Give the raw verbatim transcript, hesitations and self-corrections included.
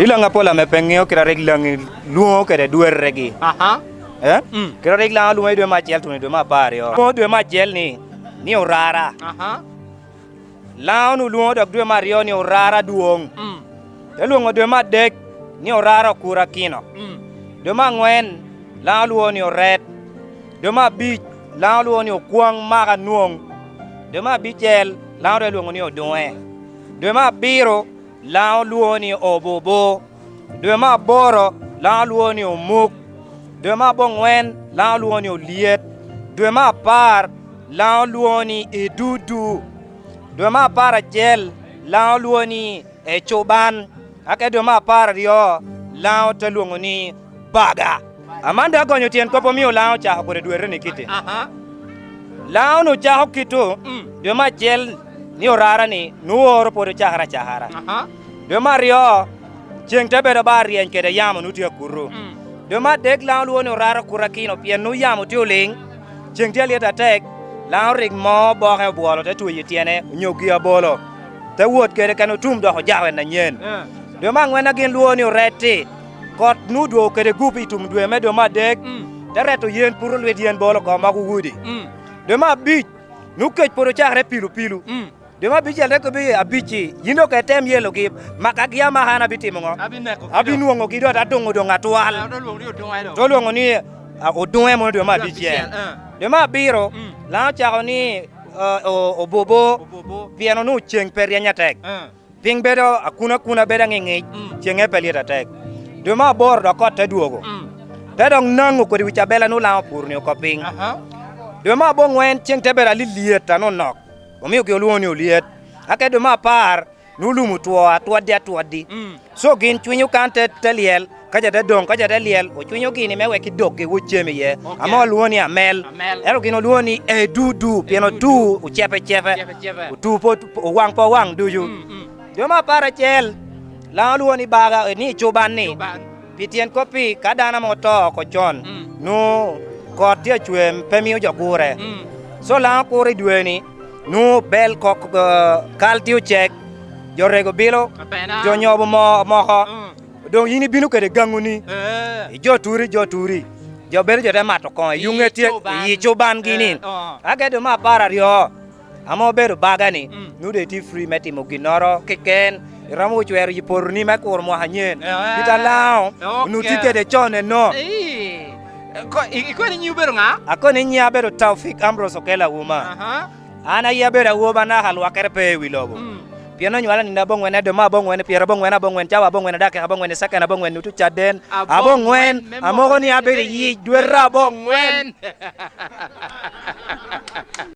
I Laŋ apol ame pe ŋeo kite a rik Laŋ lwoŋo kede dwerregi. Aha. Eh? Mm. Kite a rik Laŋ olwoŋo i dwe me acel tuno i dwe me apar aryo. Lwoŋo dwe me acel ni, ni orara. Aha. Laŋo-nu lwoŋo dok dwe me aryo ni orara adwoŋ. Mm. Te lwoŋo dwe me adek ni orara okurakino. Mm. Dwe me aŋwen, Laŋo olwoŋo ni oret. Dwe me abic, Laŋo olwoŋo ni okwaŋ maka anwoŋ. Dwe me abicel, Laŋo te lwoŋo ni oduŋe. Dwe me abiro, Laŋo olwoŋo ni obubu. Dwe me aboro, Laŋo olwoŋo ni omuk. Dwe me aboŋwen, Laŋo olwoŋo ni olyet. Dwe me apar, Laŋo olwoŋo ni edudu. Dwe me apar acel, Laŋo olwoŋo ni ecuban. Aka dwe me apar aryo, Laŋo te lwoŋo ni baga. Aman dok agonyo tyen kop omio Laŋo ocako kodi dwerre ni kiti. Aha. Laŋo-nu cako kito, mm, dwe me acel ni orara ni, nwoŋo oro pwod ocakere acakara. Aha. Dwe me aryo, ceŋ te bedo ba aryeny kede yamo nu tye akutu. Mm. Dwe me adek Laŋo olwoŋo ni orara okurakino, pien nu yamo tye oliŋ, ceŋ tye alyet atek, Laŋo rik moo boke obwolo te tweyo i tyene, onyo gi abolo, te wot kede kan otum dok ojako en anyen. Eh. Dwe me aŋwen a gin lwoŋo ni oretti, kot nu odwogo kede gup i tum dwe me dwe me adek, mm, te reto yen puto lwit yen bolo oko moko wudi. Mm. Dwe me abic, nu kec pwod ocakere pilu pilu. Mm. Dwe me abicel te kobbi abic-ci, yin doŋ ka item yelogi, makagi amaka, an abitimo ŋo? Abineko. Abinwoŋogi doŋ, ate duŋo doŋ atwal. Eh, te lwoŋo ni oduŋe doŋ. Te olwoŋo ni, a, oduŋe mono dwe me abicel. Dwe me abicel, eh. Dwe me abiro, mm, Laŋo ocako ni, eh, o-, obubu, obubu, pien onwoŋo ceŋ pe ryeny atek. Eh. Piny bedo akuna akuna, bedo aŋiŋic, mm, ceŋe pe lyet atek. Dwe me aboro dok kot te dwogo. Mm. Te dok naŋo kodi wi cabela nu Laŋo opuro-ni oko piny. Aha. Dwe me aboŋwen ceŋ te bedo alilyet anonok, omiogi olwoŋo ni olyet. Aka dwe me apar, nu lum otwo atwoddi atwoddi. Mm. So gin cwinyo kan te, te lyel, ka ca te doŋ, ka ca te lyel, ocwinyo gini me wek kidokgi wot cem iye. Ok. Ame olwoŋo ni amel. Amel. Ento gin olwoŋo ni edudu, pien edudu, otu, ocepe cepe. Ocepe cepe. Otu po, owaŋ po owaŋ ducu. Mm, mm. Dwe me apar acel, Laŋo olwoŋo ni baga, ni ecuban-ni. Ecuban. Pi tyen kop-pi, ka dano ame oto oko con, mm, nu kot tye acwer, pe mio jo gure. Mm. So Laŋo kuro i dwe-ni, nu bel kok, eh, kal tye ocek, jo rego bilo, apena, jo nyobo moo moko. Mm. Doŋ yin ibino kede gaŋuni. Eh. Ijo turi, jo turi. Jo bedo jo te mato koŋo, i yuŋe tye, ecuban, i ecuban-gi-ni. Eh, oh. Aka dwe me apar aryo, ame obedo baga-ni, mm, nu doŋ itye free me timo ginnoro keken. Iromo ocwero yi poto-ni me kuro mwaka anyen. Eh. Kit a Laŋo, ok, onwoŋo tye kede con eno. Ii. Ko-, i-, ikoni nyiŋ obedo ŋa? Akoni nyiŋa abedo Taufik Ambrose Okello Auma. Aha. An aye abedo awoba anaka, lwakere pe i wi lobo. Mm. Pien onywala nino aboŋwen, dwe me aboŋwen, pyero aboŋwen, aboŋwen, cawa aboŋwen, dakika aboŋwen, i second aboŋwen, nutu caden aboŋwen, aboŋwen, me moko ni abedo i yic dwete aboŋwen.